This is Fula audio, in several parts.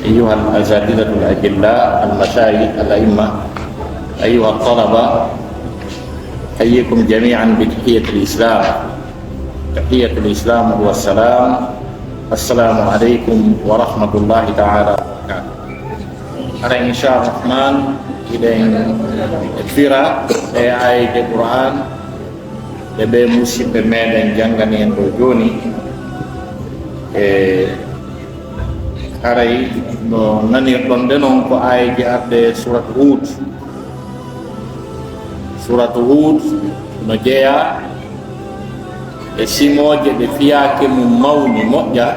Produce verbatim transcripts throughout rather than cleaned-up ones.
أيها الأساتذة الأجلاء، المشايخ، الأئمة، أيها الطلبة، أحييكم جميعا بتحية الإسلام. تحية الإسلام هو السلام. السلام عليكم ورحمة الله تعالى وبركاته. Hara, inchallah rahman, hiɗen fira e aayeeje Qur'an ɗe ɓe musiɓɓe meɗen janngani en ɗo jooni. E haray no nanirɗon nde non, ko aayeeje arɗe surat Hud. Suratu Hud no jeyaa e simooje ɗe fiyaake mum mawni, moƴƴa.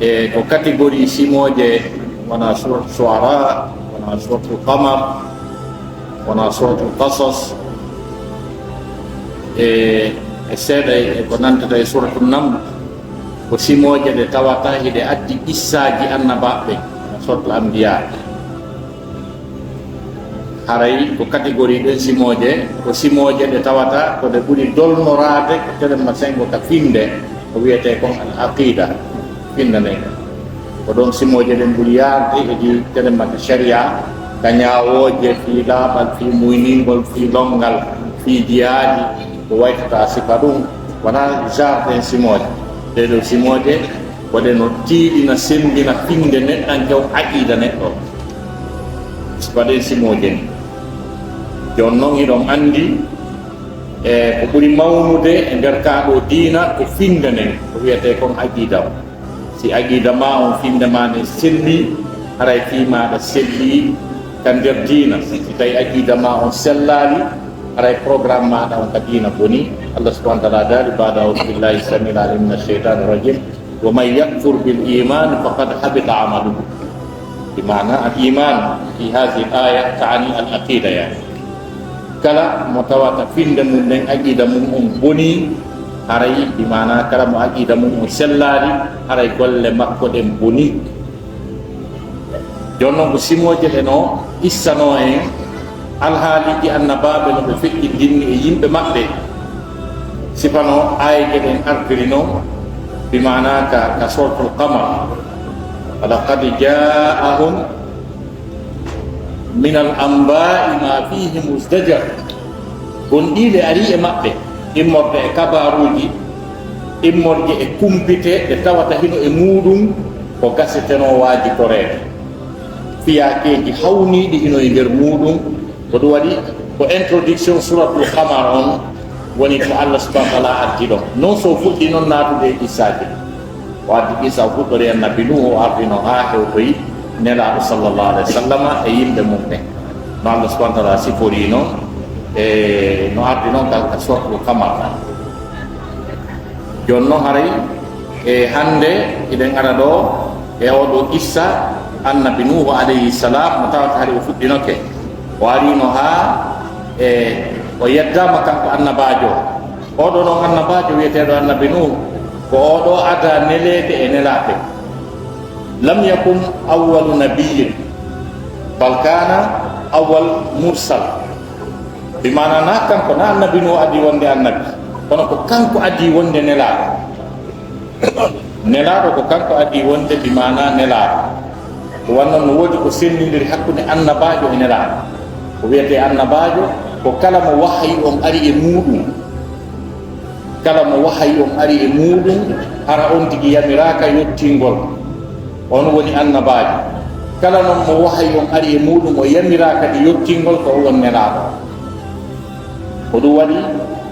E ko catégorie simooje, wona suratu Shu'ara, wona suratu Qamar, wona suratu Qasas, e, e seeɗa e ko nantata e suratu Naml, ko simooje ɗe tawata hiɗe addi qissaaji annabaaɓe, wona suratu Anbiya. Haray ko catégorie ɗen simooje, ko simooje ɗe tawata ko ɗe ɓuri dolnoraade ko teren ma senngo ka finnde, ko wiyetee kon al aqida, finnde nden. Ko ɗon simooje ɗen ɓuri yaade e ɗi teren ma ka sharia, ka ñaawooje fii laaɓal, fii muyningol, fii lonngal, fii jihaadi, ko waytata sifa ɗum, wonaa genre ɗen simooje. Ɗee ɗoo simooje ko ɗe no tiiɗina, semmbina finnde neɗɗanke on, aqida neɗɗo on. Ko ɗen simooje ni. Jooni non hiɗon anndi, e ko ɓuri mawnude e nder kaa ɗoo diina ko finnde nden, ko wiyetee kon aqida on. Si aqida maa on, finnde maa nden sellii, haray fii maaɗa sellii ka nder diina. Si tawi aqida maa on sellaali, haray programme maaɗa on ka diina bonii. Allah subhanahu wa ta'ala daali, بعد أعوذ بالله السميع العليم من الشيطان الرجيم، ومن يكفر بالإيمان فقد حبط عمله. Bi maana al iman fi hadhihi al aya taani al aqida, yani. Kala mo tawata finnde mum nden, aqida mum on bonii, haray, bi maana kala mo aqida mum on sellaali, haray golle makko ɗen bonii. Jooni non ko simooje ɗe no qissanoo en alhaaliiji annabaaɓe no ɓe feƴƴindinni e yimɓe maɓɓe. Sifa no aayeeje ɗen artiri non, bi maana ka, ka Suratul Qamar, ولقد جاءهم من الأنباء ما فيه مزدجر. Gonɗiile arii e maɓɓe, immorde e kabaaruuji, immorde e kumpite ɗe tawata hino e muuɗum ko gasetenoo waajitoreede. Fiyaakeeji hawniiɗi hino e nder muuɗum. Ko ɗum waɗi ko introduction Suratul Qamar on woni ko Allah subhanahu wa ta'ala addi ɗon. Non so fuɗɗi non naatude e qissaaji. O addi qissa, o fuɗɗori annabi Nuhu, o ardi non haa hewtoyi Nelaaɗo sallallahu alayhi wa sallam e yimɓe mum ɓen. No Allah subhanahu wa ta'ala sifori non, e no ardi non ka, ka Suratul Qamar. Jooni non haray, e hannde hiɗen ara ɗoo e oo ɗoo qissa annabi Nuhu alayhi salam, mo tawata hari o fuɗɗinoke. O arino haa, e, o yeddaama kanko annabaajo. Oo ɗoo non annabaajo wiyeteeɗo annabi Nuhu, ko oo ɗoo adaa neleede e nelaaɓe. لم يكن أول نبي، بل كان أول مرسل. Bi maana, na kanko, na annabi Nuhu adii wonde annabi, kono ko kanko adii wonde nelaaɗo. Nelaaɗo ko kanko adii wonde, bi maana, nelaaɗo. Ko wanno no woodi ko senndindiri hakkunde annabaajo e nelaaɗo. Ko wiyetee annabaajo, ko kala mo wahayu on ari e muuɗum. Kala mo wahayu on ari e muuɗum, hara on tigi yamiraaka yottingol, on woni annabaajo. Kala non mo wahayu on ari e muuɗum, o yamiraaka kadi yottingol, ko on nelaaɗo. Ko ɗum waɗi,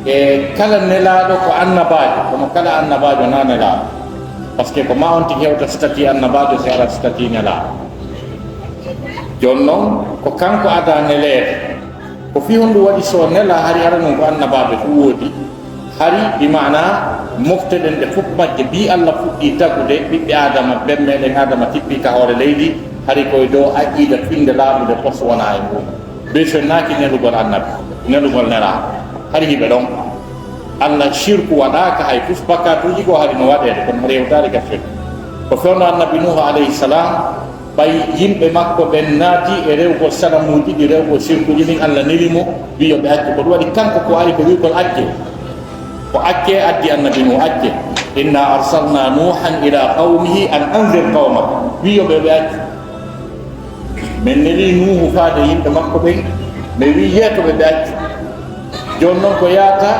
e kala nelaaɗo ko annabaajo, kono kala annabaajo na nelaaɗo. Parce que ko ma on tigi hewta statut annabaajo, si ara statut nelaaɗo. Jooni non, ko kanko adaa neleede. Ko fii honɗum waɗi so nelaa, hari ara non ko annabaaɓe fof woodi? Hari, bi maana, mofteɗen ɗe fof majje, bi Allah fuɗɗii tagude ɓiɓɓe Aadama, ben meɗen Aadama tippii ka hoore leydi, hari koye dow aqiida finnde laaɓunde pos wonaa e mum. Be so naaki nelugol annabi, nelugol nelaaɗo. Hari hiɓe ɗon. Allah, shirku waɗaaka, hay fus bakkaatuuji goo hari no waɗeede, kono hari hewtaali ka shirku. Ko fewndo annabi Nuuhu alayhi salam, ɓay yimɓe makko ɓen naati e rewgol sanamuuji ɗi, rewgol sirkuuji ɗin, Allah neli mo, wi'i yo ɓe accu. Ko ɗum waɗi kanko ko ari ko wi'ugol acce. Ko acce addi annabi Nuuhu, acce. Inna arsalna Nuhan ila qawmihi an anzir qawmak. Wiyo ɓe ɓe accu. Min neli Nuhu faade yimɓe makko ɓen, mi wi yeeto ɓe ɓe accu. Jooni noon ko yaata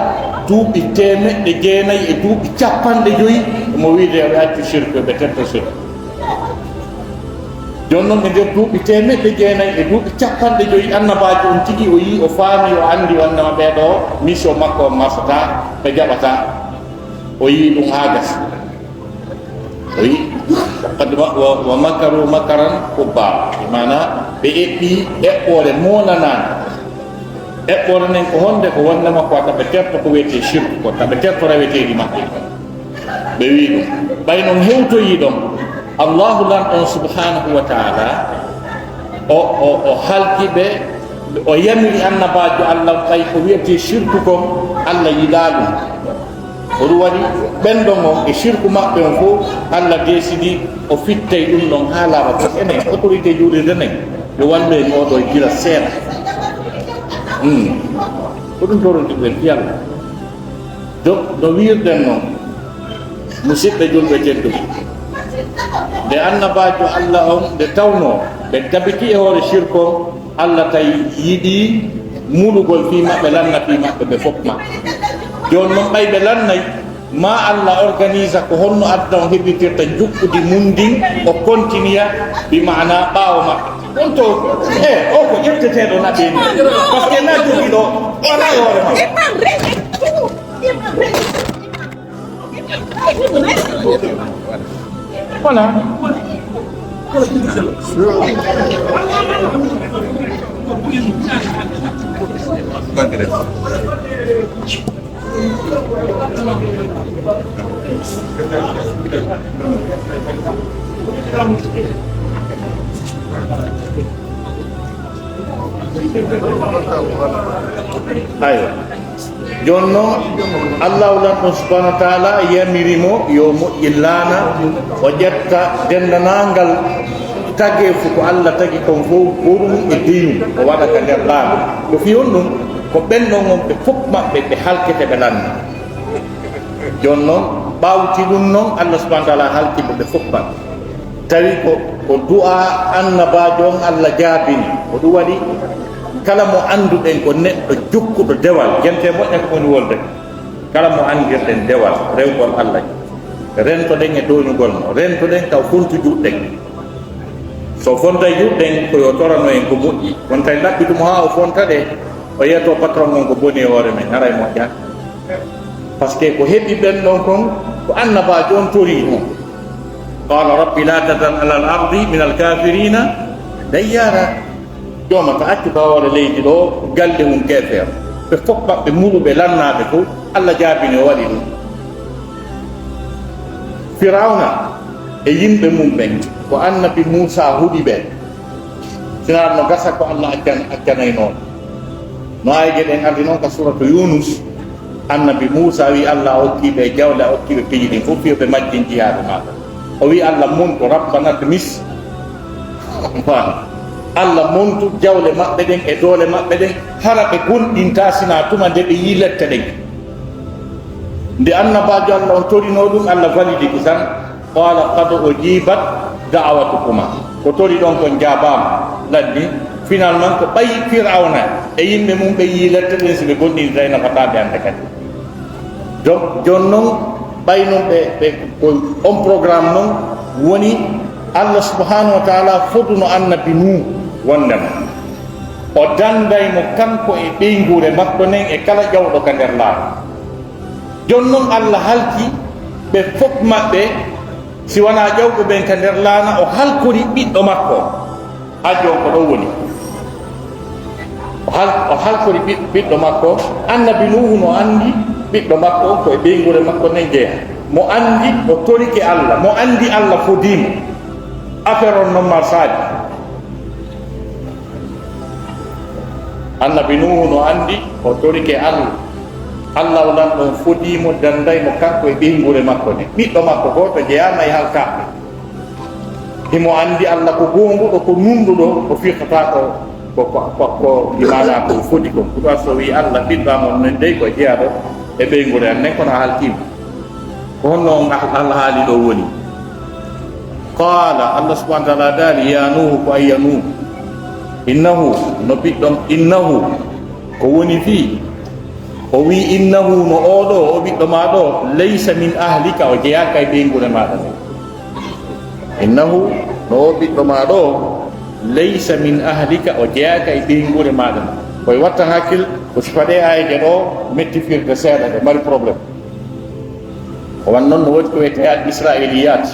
duuɓi teemeɗɗe jeenayi e duuɓi capanɗe joyi, mo wiide yo ɓe accu sirku, yo ɓe tetto sirku. Jooni noon e nder duuɓi teemeɗɗe jeenayi e duuɓi capanɗe joyi, annabaajo on tigi o yii, o faami, o anndi wonnde ma ɓee ɗoo mission makko on marsataa, ɓe jaɓataa. O yii ɗum haa gasi. O yii, qad ma-, wa, wa makaru makaran kubbaara. Maanaa, ɓe eɓɓii eɓɓoore moonanaande. Eɓɓoore nden ko honde? Ko wonnde ma ko wata ɓe terto ko wiyetee shirku ko, ta ɓe terto reweteeɗi maɓɓe. Ɓe wii ɗum. Ɓay non hewtoyii ɗon, Allaahu Lanɗo on subhaanahu wa ta'aalaa, o, o, o halki ɓe, o yamiri annabaajo Alla, ɓay ko wiyetee shirku kon, Alla yiɗaa ɗum. Ko ɗum waɗi ɓen ɗon on e shirku maɓɓe on fof, Alla deesidi o fittay ɗum ɗon haa laaɓa. Parce que enen, autorité juulirde nden, yo wallu en oo ɗoo gila seeɗa. Hmm. Ko ɗum torondirɗen fii Alla. Donc, no wiirɗen non, musiɓɓe julɓe tedduɓe, nde annabaajo Alla on, nde tawnoo ɓe tabiti e hoore shirku on, Alla tawi yiɗi mulugol fii maɓɓe, lanna fii maɓɓe, ɓe fof maɓɓe. Jooni non, ɓay ɓe lannay, maa Alla organisa ko honno aduna on heɓirtirta njuɓɓudi mun ndin, o continua, bi maana ɓaawo maɓɓe. On to, eh, o ko ƴetteteeɗo naɓe ni. Parce que na jogiiɗo, o alaa e hoore ma. Voilà. Aywa. Jooni non, Allaahu Lanɗo subhaanahu wa ta'aalaa yamiri mo yo moƴƴin laana, o ƴetta denndaangal tageefu ko Alla tagi kon fof, gorum e deyum, o waɗa ka nder laana. Ko fii honɗum? Ko ɓen ɗon on ɓe fof maɓɓe ɓe halkete ɓe lanna. Jooni non, ɓawti ɗum non, Alla subhaanahu wa ta'aalaa halki ɓe ɓe fof maɓɓe. Tawi ko, ko du'aa annabaajo on Alla jaabini. Ko ɗum waɗi kala mo annduɗen ko neɗɗo jokkuɗo dewal, jente moƴƴa ko woni wolde. Kala mo anndirɗen dewal, rewgol Alla, rentoɗen e tooñugol mo, rentoɗen taw fontu juɗɗen. So fontay juɗɗen, ko yo torano en ko moƴƴi. Fontay laɓɓitu mo haa o fonta ɗe, o yeeto patron on ko boni e hoore men, haray moƴƴa. Parce que ko heɓi ɓen ɗon kon, ko annabaajo on torii mo. Qaala rabbi laa tadar alal ardi minal kaafiriina dayyaara. Jooma, ta accu ka hoore leydi ɗoo galle mum keefeero. Ɓe fof maɓɓe muluɓe lannaaɓe fof, Alla jaabini o waɗi ɗum. Firawna e yimɓe mum ɓen, ko annabi Muusaa huɗi ɓe. Sinaa no gasa ko Alla accan-, accanaynoo. No aayeeje ɗen ardi non ka suuratu Yuunus, annabi Muusaa wi'i Alla a okkii ɓe jawle, a okkii ɓe peeji ɗin fof, fii yo ɓe majjin jihaaɗi maɓɓe. O wi'i Alla montu, rabbana tmis. Faami? Alla montu jawle maɓɓe ɗen e doole maɓɓe ɗen, hara ɓe gomɗintaa sinaa tuma nde ɓe yi'i lette ɗen. Nde annabaajo Alla on torinoo ɗum, Alla validi ki tan. Qaala qad ujibat da'watukumaa. Ko tori ɗon kon jaabaama. Lanni, finalement, ko ɓay Firawna e yimɓe mum ɓe yi'i lette ɗen, si ɓe gomɗintaay, nafataa ɓe hannde kadi. Donc, jooni non, ɓay non ɓe, ɓe, ko on programme non woni Alla subhaanahu wa ta'aalaa foduno annabi Nuuhu wondema o danday mo kanko e ɓeynguure makko nden e kala ƴawɗo ka nder laana. Jooni non Alla halki ɓe fof maɓɓe, si wanaa ƴawɓe ɓen ka nder laana, o halkori ɓiɗɗo makko. Ajo on ko ɗon woni. O hal-, o halkori ɓiɗ-, ɓiɗɗo makko. Annabi Nuuhu no anndi ɓiɗɗo makko on ko e ɓeynguure makko nden jeyaa. Mo anndi o torike Alla, mo anndi Alla fodii mo. Affaire on non marsaali. Annabi Nuuhu no anndi o torike Alla. Alla o Lanɗo on fodii mo, danday mo kanko e ɓeynguure makko nden. Ɓiɗɗo makko gooto jeyaama e halkaaɓe. Himo anndi Alla ko goonguɗo, ko nunɗuɗo, o firtataa ko, ko, ko, ko, ko, bi maanaa ko fodi kon. Ko ɗum so o wi'i Alla, ɓiɗɗo am on nden dey ko jeyaaɗo e ɓeynguure an nden, kono a halkiima. Ko honno on al-, alhaali ɗo woni? Qaala, Allah subhanahu wa ta'ala daali, "Ya Nuuhu, ko ayya Nuuhu. Innahu, no ɓiɗɗo, innahu, ko woni fii?" O wi'i, "Innahu, no oo ɗoo, o ɓiɗɗo maa ɗoo, laysa min ahlika, o jeyaaka e ɓeynguure maaɗa nden. Innahu, no oo ɓiɗɗo maa ɗoo, laysa min ahlika, o jeyaaka e ɓeynguure maaɗa nden." Koye wattan hakkil, ko sifa ɗee aayeeje ɗoo metti firde seeɗa, ɗe mari problème. Ko wan non no woodi ko wiyetee al israiliyat,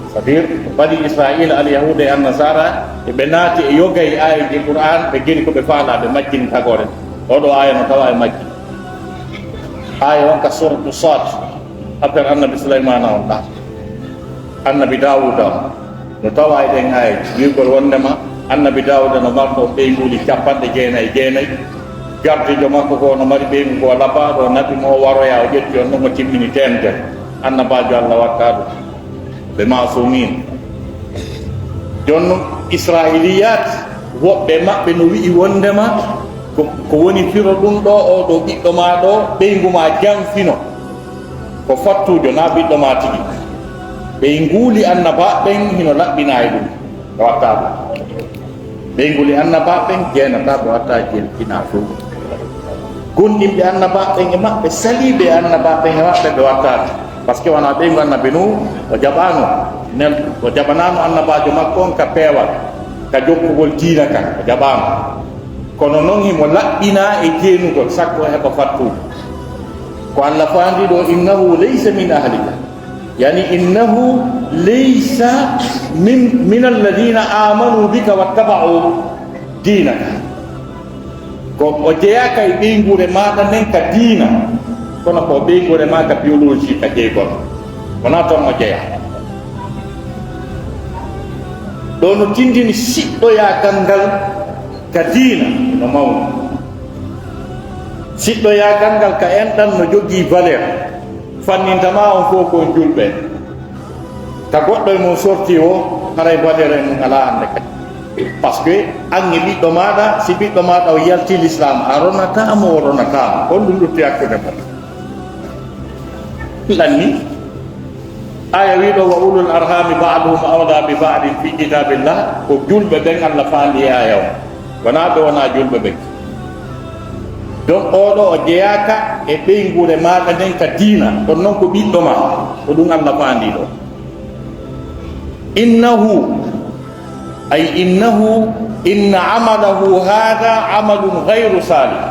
c'est-à-dire Bani Israila, al Yahuda e Annasara, e ɓe naati e yoga e aayeeje Qur'an, ɓe geri ko ɓe faalaa, ɓe majjini tagoore. Oo ɗoo aaya no tawa e majji. Aaya on ka suratu Sad, affaire Annabi Sulaymana on ɗaa, Annabi Dawuda on. No tawa e ɗen aayeeje, wi'ugol wonndema Annabi Daawuda no marɗo ɓeynguuli capanɗe jeenayi e jeenayi, gardiijo makko goo no mari ɓeyngu goo labaaɗo, o naɓi mo o waroya, o ƴetti on ɗon, o timmini teemedere. Annabaajo Alla wattaa ɗum. Ɓe maasumiin. Jooni non, Israa'iliyaat, woɓɓe maɓɓe no wi'i wonndema ko, ko woni firo ɗum ɗoo, oo ɗoo ɓiɗɗo maa ɗoo, ɓeyngu maa janfino. Ko fattuujo, naa ɓiɗɗo maa tigi. Ɓeynguuli annabaaɓe ɓen hino laɓɓinaa e ɗum, ɓe wattaa ɗum. Ɓeynguuli annabaaɓe ɓen jeenataa, ɓe wattaa jeenataa few. Gomɗinɓe annabaaɓe ɓen e maɓɓe, saliiɓe e annabaaɓe ɓen e maɓɓe, ɓe wattaa ɗum. Parce que wanaa ɓeyngu annabi Nuuhu, o jaɓaano, nel-, o jaɓanaano annabaajo makko on ka peewal, ka jokkugol diina kan, o jaɓaano. Kono non himo laɓɓinaa e jeenugol, sakko o heɓa fattuujo. Ko Alla faandi ɗoo, "Innahu laysa min ahlika." Yani, "Innahu laysa min, min alladhina amanu bika wattaba'u dinaka." Ko o jeyaaka e ɓeynguure maaɗa nden ka diina, kono ko ɓeynguure maa ka biologie, ka jeygol. Wonaa ton o jeyaa. Ɗoo no tindini siɗɗoyaagal ngal ka diina no mawni. Siɗɗoyaagal ngal ka enɗan no jogii valeur. Fanninta maa on fow ko on julɓe. Ka goɗɗo e mon sorti o, haray valeur e mum alaa hannde kadi. Parce que an e ɓiɗɗo maaɗa, si ɓiɗɗo maaɗa o yalti l'islam, a ronataa mo, o ronataa mo. Honɗum lutti hakkunde mon? Lanni. Aaya wi'uɗo, "Wa ulul arhami ba'duhum awla bi ba'din fi kitabillah," ko julɓe ɓen Alla faandi e aaya on. Wonaa ɓe wonaa julɓe ɓen. Donc, oo ɗoo o jeyaaka e ɓeynguure maaɗa nden ka diina, kono non ko ɓiɗɗo maa, ko ɗum Alla faandi ɗoo. Innahu, ay innahu, inna amalahu hadha amalun ghayru salih.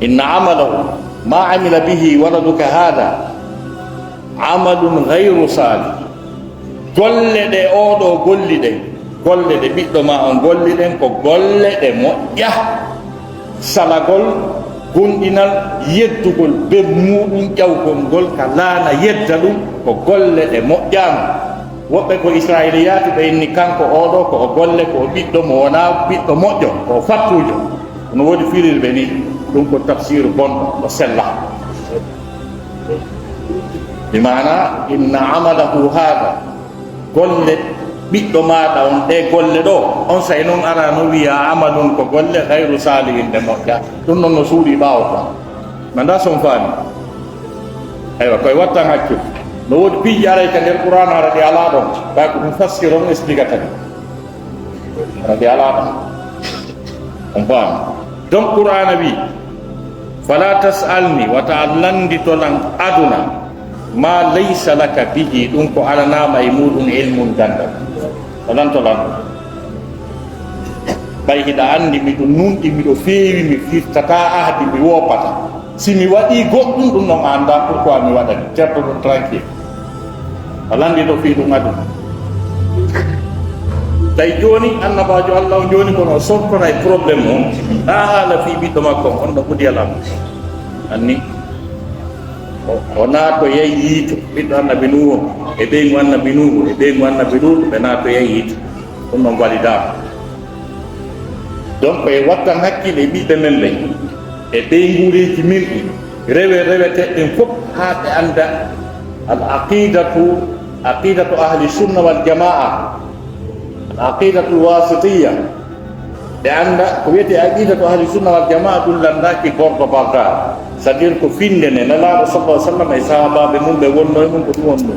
Inna amalahu, ma amila bihi waladuka hadha, amalun ghayru salih. Golle ɗe oo ɗoo golli ɗen, golle ɗe ɓiɗɗo maa on golli ɗen, ko golle ɗe moƴƴa. Salagol, gomɗinal, yeddugol ben muuɗum, ƴawgol ngol ka laana, yedda ɗum, ko golle ɗe moƴƴaano. Woɓɓe ko Israa'iiliyaatu, ɓe inni kanko oo ɗoo ko o golle, ko o ɓiɗɗo mo wonaa ɓiɗɗo moƴƴo, ko o fattuujo. No woodi firirɓe ni, ɗum ko tafsiru bonɗo, ko sella. Bi maana, inna amalahu haada, golle ɓiɗɗo maaɗa on, ɗee golle ɗoo, on saa'i non ara no wi'a amalun ko golle gayru saalihin, ɗe moƴƴa. Ɗum non no suuɗi ɓaawo kon. Mi anndaa si on faami. Aywa, koye wattan hakkil. No woodi piiji aray ka nder Qur'aana hara ɗi alaa ɗon. Ɓay ko ɗum fassir on explique tani. Hara ɗi alaa ɗon. On faami. Donc Qur'aana wi'i, "Fala tas'alni, wata a lanndito lan aduna, ma laysa laka bihi, ɗum ko alanaama e muuɗum ilmun ganndal." A lanto lan. Ɓay hiɗa anndi miɗo nunɗi, miɗo feewi, mi firtataa ahdi, mi woopataa. Si mi waɗii goɗɗum, ɗum non a anndaa pourquoi mi waɗani. Ceerto ɗum tranquille. A lanndito fii ɗum aduna. Tawi jooni, annabaajo Alla on jooni, kono o sortora e problème on. Ɗaa haala fii ɓiɗɗo makko on, on no ɓuri alama. Anni, o, o naatoyay yiite. Ɓiɗɗo annabi Nuuhu, e ɓeyngu annabi Nuuhu, e ɓeyngu annabi Luutu, ɓe naatoyay yiite. Ɗum non walidaama. Donc, e wattan hakkille e ɓiɓɓe men ɓen, e ɓeynguureeji men ɗin, rewe reweteeɗe ɗen fof, haa ɓe annda al aqidatu, aqidatu ahli sunna wal jamaa, al aqidatu wasitiya. Ɓe annda ko wiyetee aqidatu ahli sunna wal jamaa, ɗum lanndaaki Bordo Bagdad. C'est-à-dire ko finnde nde Nelaaɗo sallallahu alaihi wasallam e sahaabaaɓe mum ɓe wonno e mum ko ɗum wonno.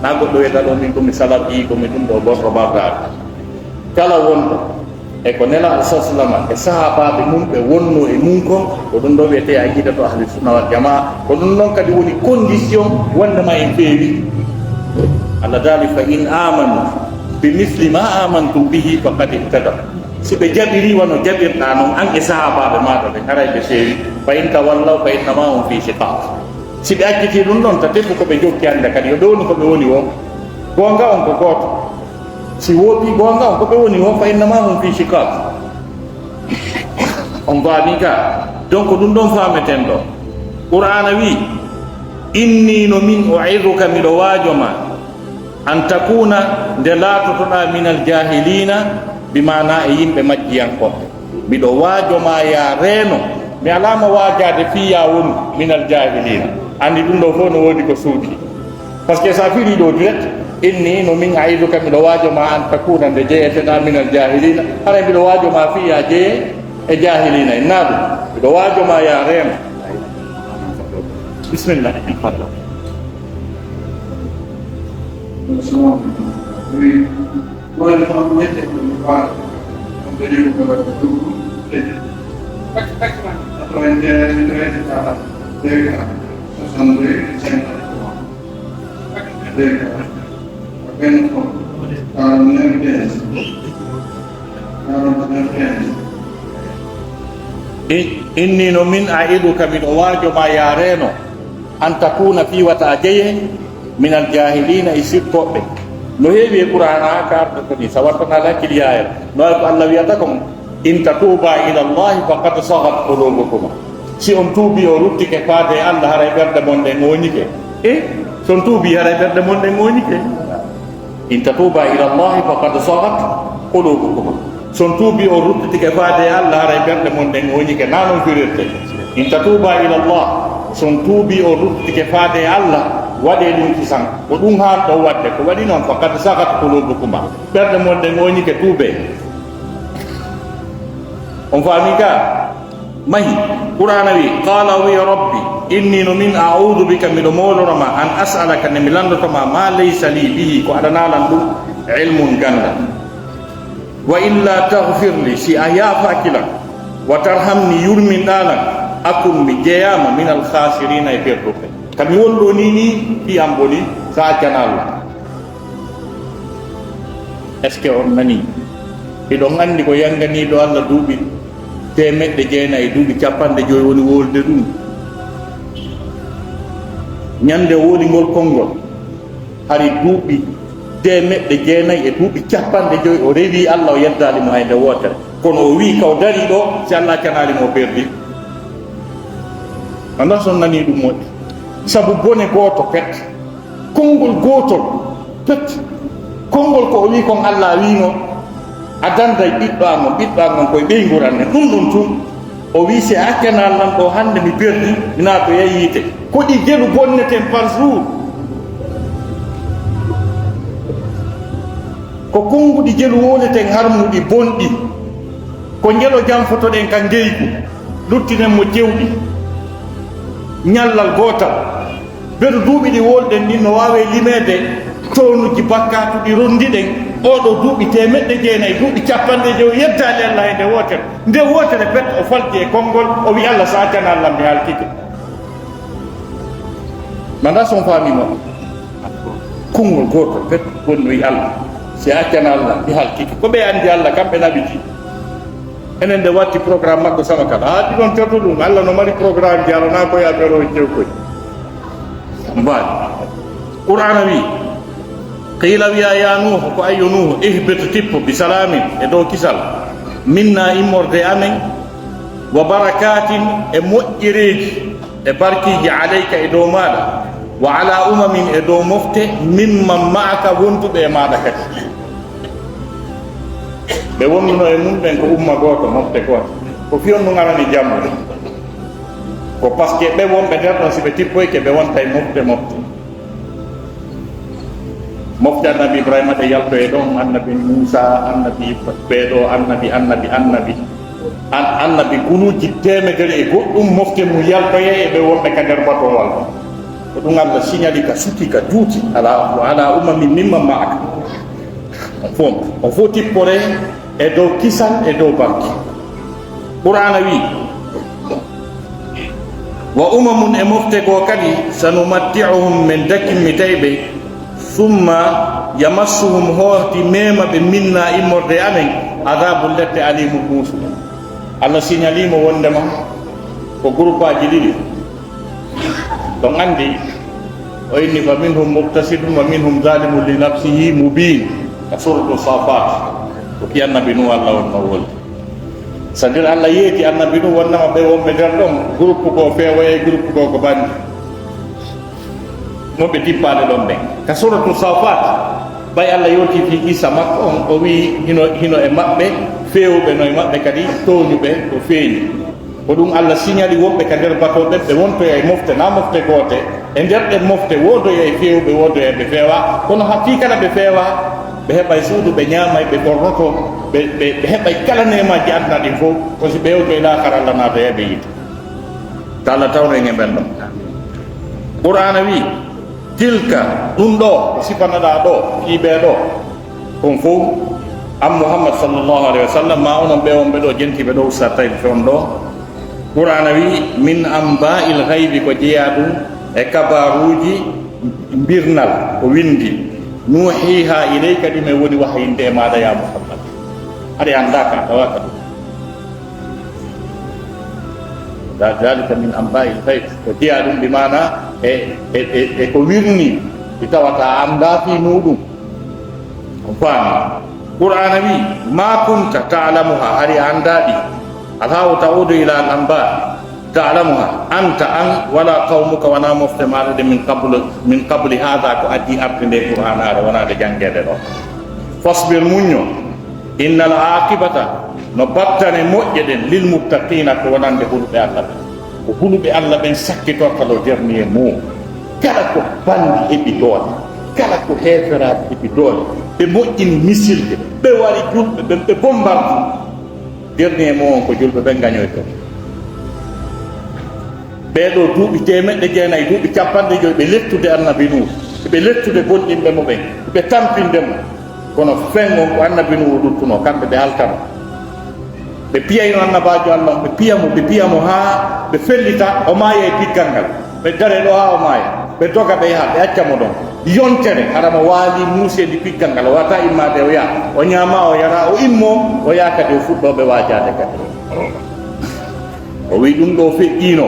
Na goɗɗo wiyata ɗo min ko mi salafi, ko mi ɗum ɗo borɗo bardaɗo. Kala wonɗo e ko Nelaaɗo sallallahu alaihi wasallam e sahaabaaɓe mum ɓe wonno e mum kon, ko ɗum ɗo wiyetee aqidatu ahli sunna wal jamaa. Ko ɗum ɗon kadi woni condition wonde ma en feewi. Allah daali, "Fa in amanu bi misli ma amantum bihi faqad ihtadaw." Si ɓe jaɓiri wano jaɓirɗa non an e sahaabaaɓe maaɗa ɓen, haray ɓe feewi. "Fa in tawallaw fa innama hum fi shiqaq." Si ɓe acciti ɗum ɗon, ta tefu ko ɓe jokki hannde kadi, yo ɗownu ko ɓe woni woo. Goonga on ko gooto. Si woopi goonga on ko ɓe woni woo, fa innama hum fi shiqaq. On faami ka? Donc ɗum ɗon faameten ɗo. Qur'aana wi, "Inni no min u'iduka, miɗo waajo ma, an takuna, nde laatotoɗaa minal jahilina, bi maana e yimɓe majjiyankooɓe. Miɗo waajo ma ya reeno, mi alaama waajaade fii ya wonu minal jahilina." Anndi ɗum ɗo fof no woodi ko suuɗi. Parce que sa firi ɗo direct, inni no min aiduka, miɗo waajo ma an takuna nde jeyeteɗaa minal jahilina, haray miɗo waajo ma fii ya jeye e jahilina. Inna ɗum, miɗo waajo ma ya reeno. Bismillah. Woni ko ñette ko mi faala. Ɗum ɓe jogi ko waɗi ɗum. Quatre-vingt-un, quatre-vingt-un, soixante-deux, cinquante-trois. Quatre-vingt-un, quarante-neuf, quinze. Quarante-neuf, quinze. I-, inni no min a iduka, miɗo waajo ma ya reeno. An takuna, fii wata a jeye, minal jahilina, e sirkooɓe. No heewi e Qur'aana haa ka arda ko ni, sa wattana hakkil yaayere. No ay ko Allah wiyata kon, "In tatuba ila Allahi faqad sagat qulubukuma." Si on tuubi, o ruttike faade e Allah, haray ɓerɗe mon ɗen ŋooñike. E, si on tuubi, haray ɓerɗe mon ɗen ŋooñike. "In tatuba ila Allahi faqad sagat qulubukuma." Si on tuubi, on ruttitike faade e Allah, haray ɓerɗe mon ɗen ŋooñike. Na non firirte. "In tatuba ila Allah." Si on tuubi, on ruttitike faade e Allah, waɗee ɗum kisan. Ko ɗum haan ɗo waɗde. Ko waɗi noon, "faqad sagat qulubukuma." Ɓerɗe mon ɗen ŋooñike, tuubee. On faami ka? Mahi, Qur'aana wi, "Qala, o wi, Rabbi, inni no min a'udhu bika, miɗo mooloro ma, an as'alaka, nde mi lanndoto ma, ma laysa li bihi, ko aɗa naalan ɗum, ilmun, ganndal. Wa illa taghfir li, si a yaafaaki lan, wa tarhamni, yurminɗaa lan, akun, mi jeyaama, minal khasirina, e perduɓe. Ka mi won ɗo ni ni, fii am boni, sa accana Allah." Est-ce que on nanii? Hiɗon anndi ko yannganiiɗo Allah duuɓi teemeɗɗe jeenayi, duuɓi capanɗe joyi woni wolde ɗum? Ñande o woli ngol konngol, hari duuɓi teemeɗɗe jeenayi e duuɓi capanɗe joyi o rewi Allah, o yeddaali mo hay nde wootere. Kono o wii ka o darii ɗo, si Allah accanaali mo, o perdi. Anndaa si on nanii ɗum moƴƴi. Sabu bone gooto pet. Konngol gootol, pet. Konngol ko o wii kon Allah wiino, a danday ɓiɗɗo am on, ɓiɗɗo am on koye ɓeyngural nden. Ɗum ɗum tun. O wii, si a accanaa lan ɗo hannde mi perdi, mi naatoyay yiite. Ko ɗi jelu bonneten par jour. Ko konnguɗi jelu woneten harmuɗi bonɗi. Ko njelo janfotoɗen ka ngeygu, luttinen mo cewɗi. Ñallal gootal. Beru duuɓi ɗi wolɗen ɗin no waawee limeede, toonuuji bakkaatu ɗi ronndiɗen, oo ɗoo duuɓi teemeɗɗe jeenayi, duuɓi capanɗe jowi, yeddaali Allah e nde wootere. Nde wootere pet o falti e konngol, o wi'i, "Allah, so a accanaa lan, mi halkike." Manda son faami mo. Konngol gootol pet woni no wi'i, "Allah, si a accanaa lan, mi halkike." Ko ɓe anndi Allah, kamɓe naɓiti. Enen nde watti programme makko sama kala. Haa ɗi ɗon terɗo ɗum, Allah no mari programme ji, alanaa ko ya ɓero e cewkoy. Mbaali. Qur'aana wi, "Qiila wiya, ya Nuuhu, ko ayyo Nuuhu, ihbit tippo, bi salaamin, e dow kisal, minna immorde amen, wa barakatin, e moƴƴereeji, e barkiiji, alayka, e dow maaɗa, wa ala umamin, e dow mofte, mimman ma'aka, wonduɓe e maaɗa kadi." Ɓe wonduno e mum ɓen ko umma gooto, mofte gooto. Ko fiyon ɗum arani jamma. Ko parce que ɓe wonɓe nder ɗon, si ɓe tippoyke, ɓe wontay mofte mofte. Mofte annabi Ibrahima ɗe yaltoye ɗon, annabi Muusa, annabi ɓeeɗo, annabi, annabi, annabi. An-, annabi guluuji teemedere e goɗɗum, mofte mum yaltoyay e ɓe wonɓe ka nder batowal. Ko ɗum Allah siñali ka suti, ka juuti, ala, ala umamin mimman ma'aka. On fof, on fof tippore e dow kisal, e dow barki. Qur'aana wi, "Wa umamun", e mofte goo kadi, "sanumatti'uhum", men dakimmitay ɓe, "summa yamassuhum", hooti mema ɓe, "minna", immorde e amen, "adabun", lette, "alimun", muusuɗo. Allah siñaliimo wondema ko groupe aji ɗiɗi. Ɗon anndi o inni, "Fa minhum muqtasidun wa minhum zalimun li nafsihi mubin", ka suratu Safat. Ko ki annabi Nuh Allah wonno wolde. Sandir Allah yeeti annabi Nuh wonnama ɓe wonɓe nder ɗon, groupe goo feewoye, groupe goo ko bandi. Mo ɓe tippaade ɗon ɓen. Ka suratu Safat, ɓay Allah yewti fii qissa makko on, o wi'i hino, hino e maɓɓe feewuɓe, no e maɓɓe kadi tooñuɓe ko feeñi. Ko ɗum Allah siñali wonɓe ka nder batoo ɓen, ɓe wontoya e mofte, naa mofte goote. E nder ɗen mofte, woodoya e feewuɓe, woodoya e ɓe feewaa. Kono ha fii kala ɓe feewaa, ɓe heɓay suudu, ɓe ñaamay, ɓe ɓornoto, ɓe, ɓe, ɓe heɓay kala neemaaji aduna ɗin fow. Ko si ɓe yewtoy laakara, Allah naatoya ɓe yiite. Ka Allah tawno en e ɓen ɗon. Qur'aana wi, "Tilka", ɗum ɗoo, ko sifanaɗaa ɗoo, fii ɓee ɗoo, kon fow, an Muhammad sallallahu alayhi wa sallam, ma onon ɓe wonɓe ɗoo, jentiiɓe ɗoo, Ustaad Tahiru Sow ɗoo. Qur'aana wi, "min anba'il ghaybi", ko jeyaa ɗum e kabaaruuji mbirnal, ko winndi, "nuhiha ilayka", ɗum e woni wahayinde e maaɗa, yaa Muhammad. Haɗa anndaa ka, tawaa ka ɗum. Dalika min anba'il ghayb. Ko jeyaa ɗum, bi maana e, e, e, e ko wirni, ɗi tawata a anndaa fii muuɗum. On faami? Qur'aana wi, "Ma kunta ta'lamuha", hari a anndaa ɗi. Alhaawu ta'udu ila al anba. "Ta'lamuha", anta an, "wala qawmuka", wonaa mofte maaɗa ɗe, "min qablu, min qabli hadha", ko adii arde nde Qur'aanaare, wonaa ɗe janngeede ɗo. "Fasbir", muñño. "Innal aqibata", no battane moƴƴe ɗen, "lil muttaqiina", ko wonande huluɓe Allah ɓen. Ko huluɓe Allah ɓen sakkitorta lo dernier mot. Kala ko bandi heɓi doole, kala ko heeferaaɓe heɓi doole, ɓe moƴƴini misilde, ɓe wari julɓe ɓen, ɓe bombardi. Dernier mot on ko julɓe ɓen gañoytoo. Ɓee ɗoo duuɓi teemeɗɗe jeenayi, duuɓi capanɗe joy, ɓe lettude annabi Nuuhu, ɓe lettude bonɗinɓe mo ɓen, ɓe tampinde mo. Kono fen on ko annabi Nuuhu luttunoo, kamɓe ɓe halkano. Ɓe piyayno annabaajo Allah on, ɓe piya mo, ɓe piya mo haa ɓe fellita, o maaya e piggal ngal. Ɓe dare ɗoo haa o maaya, ɓe doga, ɓe yaha, ɓe acca mo ɗon. Yontere, hara mo waali muuseendi piggal ngal, o wata immaade, o yaha, o ñaama, o yara, o immo, o yaha kadi, o fuɗɗoo ɓe waajaade kadi. O wi'i, "Ɗum ɗoo feƴƴiino,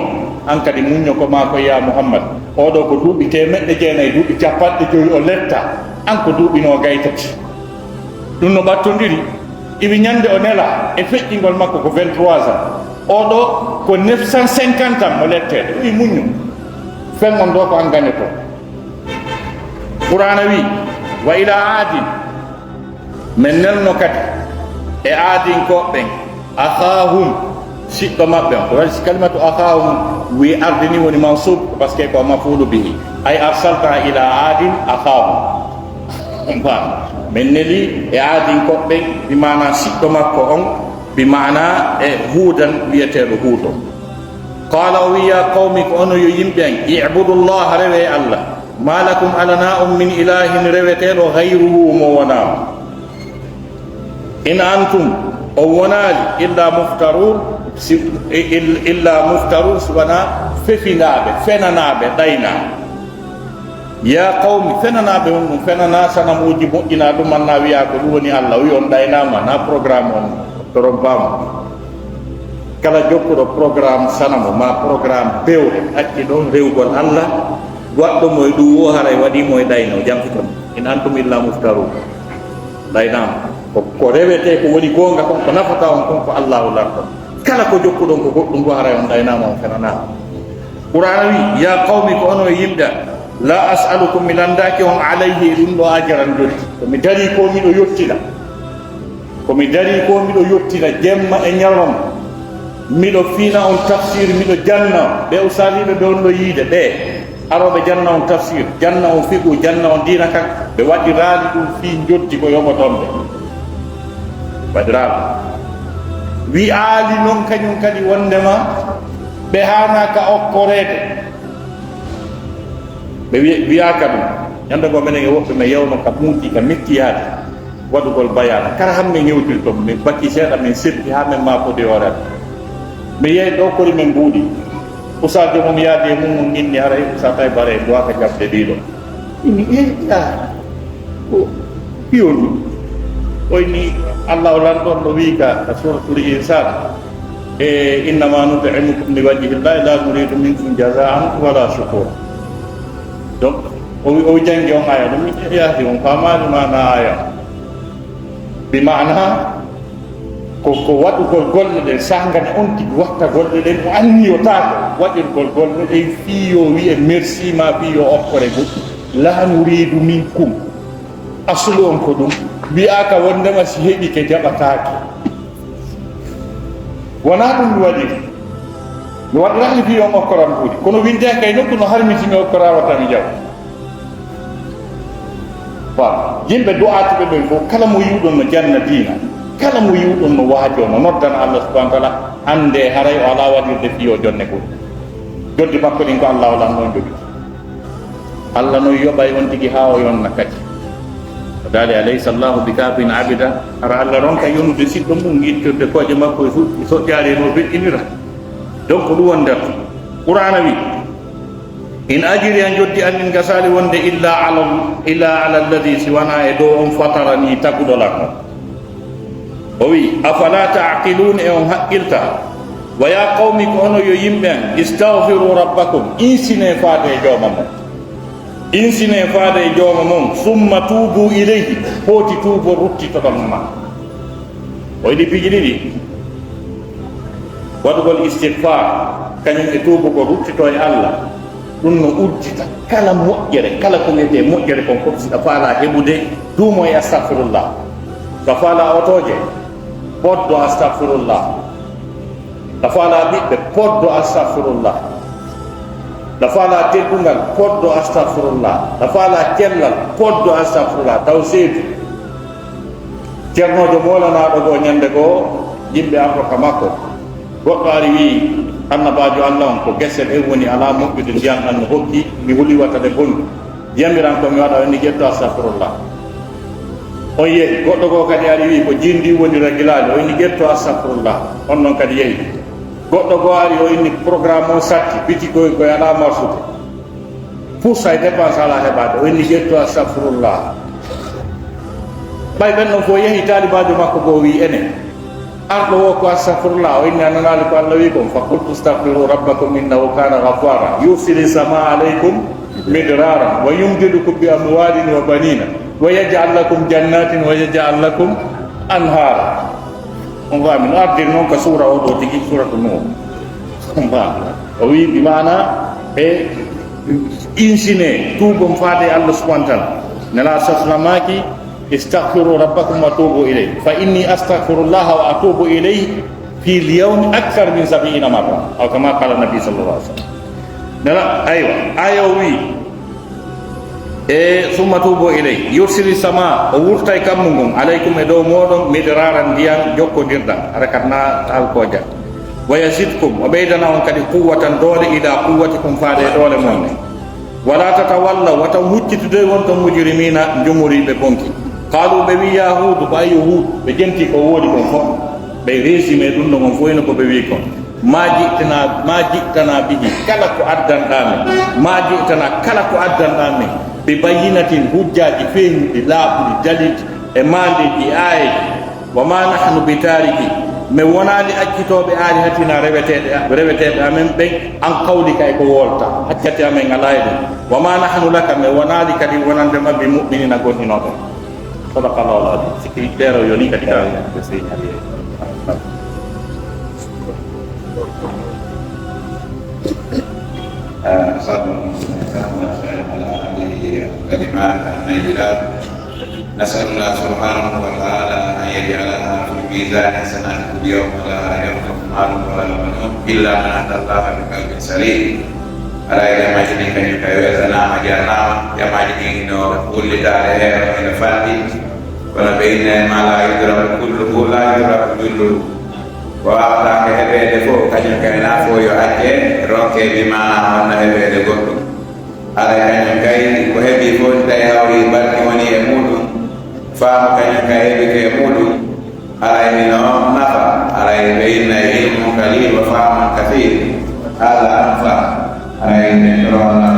an kadi muñño ko maa ko, yaa Muhammad. Oo ɗoo ko duuɓi teemeɗɗe jeenayi, duuɓi capanɗe joy o letta, an ko duuɓi noogay tati." Ɗum no ɓattondiri, iwi ñande o nela e feƴƴingol makko ko vingt-trois ans. Oo ɗoo ko neuf cent cinquante ans mo letteede. O wi'i, "Muñño, fen on ɗoo ko an gañotoo." Qur'aana wi'i, "Wa ila aadin." Men nelno kadi e aadinkooɓe ɓen, akhaahum, siɗɗo maɓɓe on. Ko waɗi si kalimatu akhaahum wi arde ni woni mansub, ko parce que ko maf'ulu bihi. Ay arsalta ila aadin akhaahum. Faam. Men neli e aadinkooɓe ɓen, bi maana siɗɗo makko on, bi maana e Huudan, wi'eteeɗo Huud on. Qaala, o wi, "Yaa qawmi", ko onon yo yimɓe an, "i'budullaha", rewee Allah. "Ma lakum", alanaa on, "min ilaahin", reweteeɗo, "ghayruhu", mo wonaa mo. "In antum", on wonaali, "illa muftaruun", si, il-, "illa muftaruun", si wanaa fefinaaɓe, fenanaaɓe, ɗaynaa. "Yaa qawmi", fenanaaɓe honɗum? Fenanaa sanamuuji moƴƴinaa ɗum, annaa wiyaa ko ɗum woni Allah, wi on ɗaynaama, naa programme on. Torompaama. Kala jokkuɗo programme sanamu, maa programme bewɗe, acci ɗon rewgol Allah, waɗɗo mo e ɗum woo, haray waɗii mo e ɗayno, janfito mo. "In antum illa muftarun." Ɗaynaama. Ko, ko rewetee, ko woni goonga kon, ko nafata on kon, ko Allahu larto. Kala ko jokkuɗon ko goɗɗum goo, haray on ɗaynaama, on fenanaama. Qur'aana wi, "Yaa qawmi", ko onon e yimɓe am, "laa as'alukum", mi lanndaaki on, "alayhi", e ɗum ɗoo, "ajran", joddi. Ko mi darii ko miɗo yottina. Ko mi darii ko miɗo yottina jemma e ñalawma. Miɗo fiina on tafsir, miɗo janna on. Ɓe ustaasiiɓe ɓe on ɗoo yiide ɓee, arooɓe janna on tafsir, janna on fiqhu, janna on diina kan, ɓe waɗiraali ɗum fii njoddi ko yoɓoton ɓe. Waɗiraali. Wiyaali noon kañum kadi wonndema ɓe haanaaka okkoreede. Ɓe wi-, wiyaaka ɗum. Ñande goo menen e woɓɓe men yawno ka muuti, ka metti yaade waɗugol bayaana. Kara han men hewtiri toon, min bakki seeɗa, min seppi haa men maapodi hoore amen. Mi yehi ɗo kori men mbuuɗi. Usaajo mum yaadi e mum, mum inni haray Usaa Taybare en duwaaka jaɓde ɗiɗo. Inni, "Eh, yaa, ko piyo ɗum?" O inni, Allahu Lanɗo on no wi'i ka, ka Suuratul Insaan, e, "Innama nut'imukum li wajhillahi la nuridu minkum jazaan wala shukura." Donc, o wi-, o janngi on aya ɗum, mi yahi on faamaali maana aya on. Bi maana, ko, ko waɗugol golle ɗen, sahngane on tigi watta golle ɗen, o anniyotaako waɗirgol golle ɗen fii yo wi'e merci maa fii yo okkore goɗɗum. La nuridu minkum. Aslu on ko ɗum. Wi'aaka wonndema si heɓike jaɓataake. Wonaa ɗum mi waɗiri. Mi waɗiraali fii on okkoram kuuɗi. Kono winnde kay nokku no harmiti mi okkoraa wata mi jaɓa. Waaw, yimɓe du'aatuɓe ɓen fof, kala mo yi'uɗon no janna diina, kala mo yi'uɗon no waajoo, no noddana Allah subhanahu wa taala, anndee haray o alaa waɗirde fii o jonne goɗɗum. Joddi makko ɗin ko Allah o lanno jogii. Allah no yoɓay on tigi haa o yonna kadi. O daali, "Alaysa Allahu bi kaafin abda?" Hara Allah ronka yonude siɗɗo mum, ittude kooƴe makko e fu-, e soƴƴaare no feƴƴinira. Donc ko ɗum woni nder. Qur'aana wi, "In ajriya, joddi an ndin gasaali wonde illa ala, illa ala alladi, si wanaa e dow on fatarani, taguɗo lan on." O wi, "Afala taaqiluun, e on haqqilta? Wa ya qawmi, ko onon yo yimɓe an, istagfiru rabbakum, insinee faade e jooma mon. Insinee faade e jooma mon, summa tuubu ilayhi, hooti tuubo ruttitoɗon ma." O yiɗi piiji ɗiɗi. Waɗugol istigfaar, kañum e tuubugol, ruttitoo e Allah, ɗum no uddita kala moƴƴere, kala ko wiyetee moƴƴere kon fof, si a faalaa heɓude, duumo e astagfirullah. Si a faalaa otooje, poddo astagfirullah. Si a faalaa ɓiɓɓe, poddo astagfirullah. Si a faalaa teddungal, poddo astagfirullah. Si a faalaa cellal, poddo astagfirullah. Taw seedu. Ceernoojo moolanaaɗo goo, ñande goo, yimɓe arɗo ka makko. Goɗɗo ari wi'i, "Annabaajo Allah on, ko gese ɗen woni, alaa moƴƴude, ndiyan ɗan no hokki, mi huli wata ɗe bonɗi. Yamiran ko mi waɗa?" O inni, "Ƴettu astagfirullah." On yehi. Goɗɗo goo kadi ari wi'i, "Ko jiindi woni, ragilaali." O inni, "Ƴettu astagfirullah." On non kadi yehi. Goɗɗo goo ari, o inni, "Programme o satti, bitikoy koy alaa marsude." Pour ça, e dépense alaa heɓaade. O inni, "Ƴettu astagfirullah." Ɓay ɓen non fof yehi, taalibaajo makko goo wi'i, "Enen, arɗo o ko astagfirullah." O inni, "A nanaali ko Allah wi'i kon, fa qultu astagfiru rabbakum innahu kana ghaffara, yursili samaa alaykum midraran, wa yumdidukum bi amwalin wa banina, wa yaj'al lakum jannatin, wa yaj'al lakum anhara." On faami no ardir non ka suura o ɗo tigi, suuratu Nuh. On faami. O wi'i bi maana ɓe insine tuubon faade e Allah subhanahu wa ta'ala. Nela sasna maaki, "Istagfiru rabbakum wa tubu ilayhi. Fa inni astagfirullaha wa atubu ilayhi fil yawmi akthar min sab'ina marra." Aw kama qala Nabi sallallahu alaihi wasallam. Nela, aywa, ayo wi, E, "Summa tuubu ilay, yursili sama, o wurtay kammu ngun, alaykum, e dow mooɗon, midraran, ndiyan jokkondirɗan, hara kat na halkooja. Wa yazidkum, o ɓeydana on kadi quwwatan, doole, ila quwwatikum, faade e doole mon ɗen. Wala tatawallaw, wata on huccitude wonton mujrimina, njumuriiɓe bonki." Qaalu, ɓe wi, "Ya Huudu, ɓay yo Huudu," ɓe jenti ko woodi kon fof. Ɓe résumé ɗum ɗo, on fof ino ko ɓe wi kon. "Ma ji'tana, ma ji'tana bihi, kala ko addanɗaa men. Ma ji'tana, kala ko addanɗaa men. Bi bayyinatin, hujjaaji feeñuɗi, laaɓuɗi, dalilji, e maandeeji, e aayeeji. Wa ma nahnu bi taariki, men wonaali accitooɓe aalihatina reweteeɓe, reweteeɓe amen ɓen, an qawlika e ko wolta. Hakkati amen alaa e ɗum. Wa ma nahnu laka, men wonaali kadi wonande ma bi mu'minina gomɗinooɓe." Sadaqallahu al-azim. Sikki ɓeero yoni kadi ka ko sey ñaari. Ah, sallallahu alaihi wa sallam ala alihi wa kalimati an-nayyibat. Nas'alullah subhanahu wa ta'ala an yaj'alaha fi mizani hasanatikum yawma la yanfa'u malun wala banun illa man ata Allah bi qalbin salim. Alaa e jamaaji ɗin kañum kay weltanaama, jarnaama. Jamaaji ɗin ino wullitaade heero, ino fanɗi. Kono ɓe inna e ma la yudraku kulluhu, la yudraku julluhu. Ko waawataake heɓeede fof, kañum kay na fof yo acce, ronke bi maana on na heɓeede goɗɗum. Haray kañum kay ko heɓi fof, si tawi hawri barki woni e muɗum, faamu kañum kay heɓike e muɗum, haray hino nafa, haray ɓe inna e ilmun qalil wa fahmun kathir. Haala an fa, haray ɓe toronna